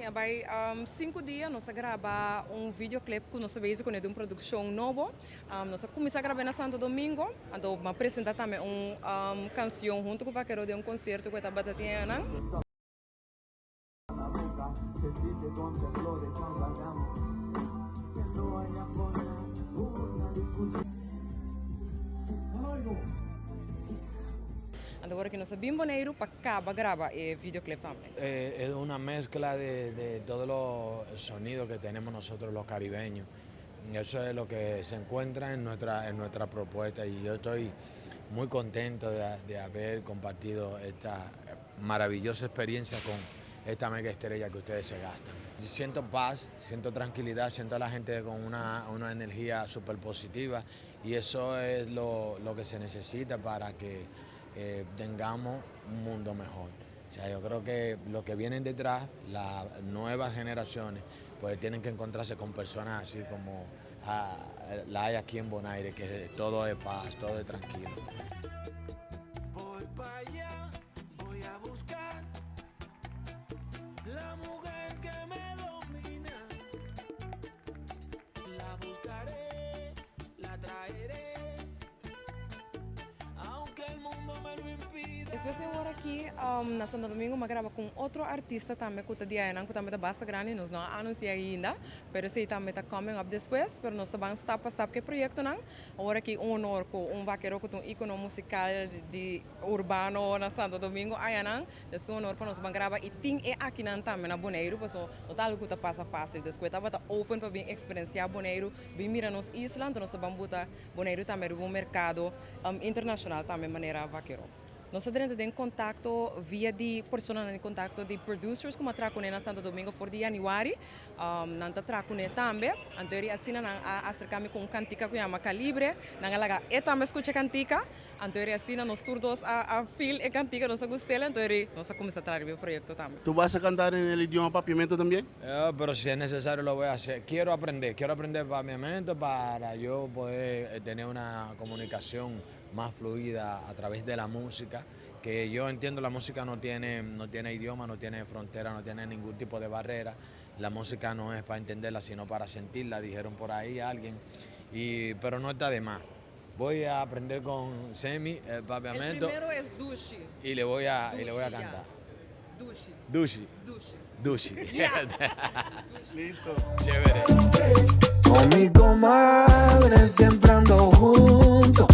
Mi a bai 5 dia, nos a graba un videoclip ku nos ta bezig kuné di un produkshon nobo. Nos a kuminsá grab'é na Santo Domingo, anto mi a presentá tambe un kansion huntu ku Vakero den un konsierto ku e tabata tin ayanan. Anto ora ku nos a bin Boneiru pa kaba graba e videoclip tambe. Es una mezcla de de todos los sonidos que tenemos nosotros los caribeños. Eso es lo que se encuentra en nuestra, en nuestra propuesta y yo estoy muy contento de, de haber compartido esta maravillosa experiencia con esta mega estrella que ustedes se gastan. Siento paz, siento tranquilidad, siento a la gente con una, una energía súper positiva y eso es lo, lo que se necesita para que eh, tengamos un mundo mejor. O sea, yo creo que los que vienen detrás, las nuevas generaciones, pues tienen que encontrarse con personas así como ah, la hay aquí en Bonaire, que todo es paz, todo es tranquilo. Voy pa allá, voy a buscar la mujer que me domina. La buscaré, la traeré, aunque el mundo me lo impida. Despues di ora aki na Santo Domingo mi a graba ku un otro artista tambe ku ta di ayanan ku tambe ta basta grandi, nos no a anunsia ainda, pero esei tambe ta coming up despues, pero nos ta ban stap pa stap ku e proyektonan. Awor aki un honor ku un vakero ku ta un ikono musikal di urbano na Santo Domingo ayanan, dus un honor pa nos ban graba i tin e akinan tambe na Boneiru paso no ta algu ku ta pasa fásil, dus ku e tabata open pa bin eksperensiá Boneiru, bin mira nos isla, anto nos ta ban buta Boneiru tambe riba un merkado internashonal tambe manera Vakero. Nos a drenta den kontakto via di personanan di kontakto di producers ku a traha kuné na Santo Domingo for di yanüari. Nan ta traha kuné tambe. Anto eri asina nan a aserká mi ku un kantika ku yama Calibre. Nan a laga e tambe skucha e kantika. Anto eri asina nos tur dos a feel e kantika, nos a gust'el. Anto eri nos a kuminsá traha riba e proyekto tambe. Tu vas a cantar en el idioma papiamento también? Pero si es necesario lo voy a hacer. Quiero aprender, quiero aprender papiamento para yo poder tener una comunicación más fluida a través de la música, que yo entiendo la música no tiene, no tiene idioma, no tiene frontera, no tiene ningún tipo de barrera. La música no es para entenderla, sino para sentirla, dijeron por ahí alguien. Y, pero no está de más. Voy a aprender con Semi el papiamento. El primero es Dushi. Y le voy a, y le voy a cantar. Dushi. Dushi. Dushi. Dushi. Listo. Chévere. Con mi comadre siempre ando junto.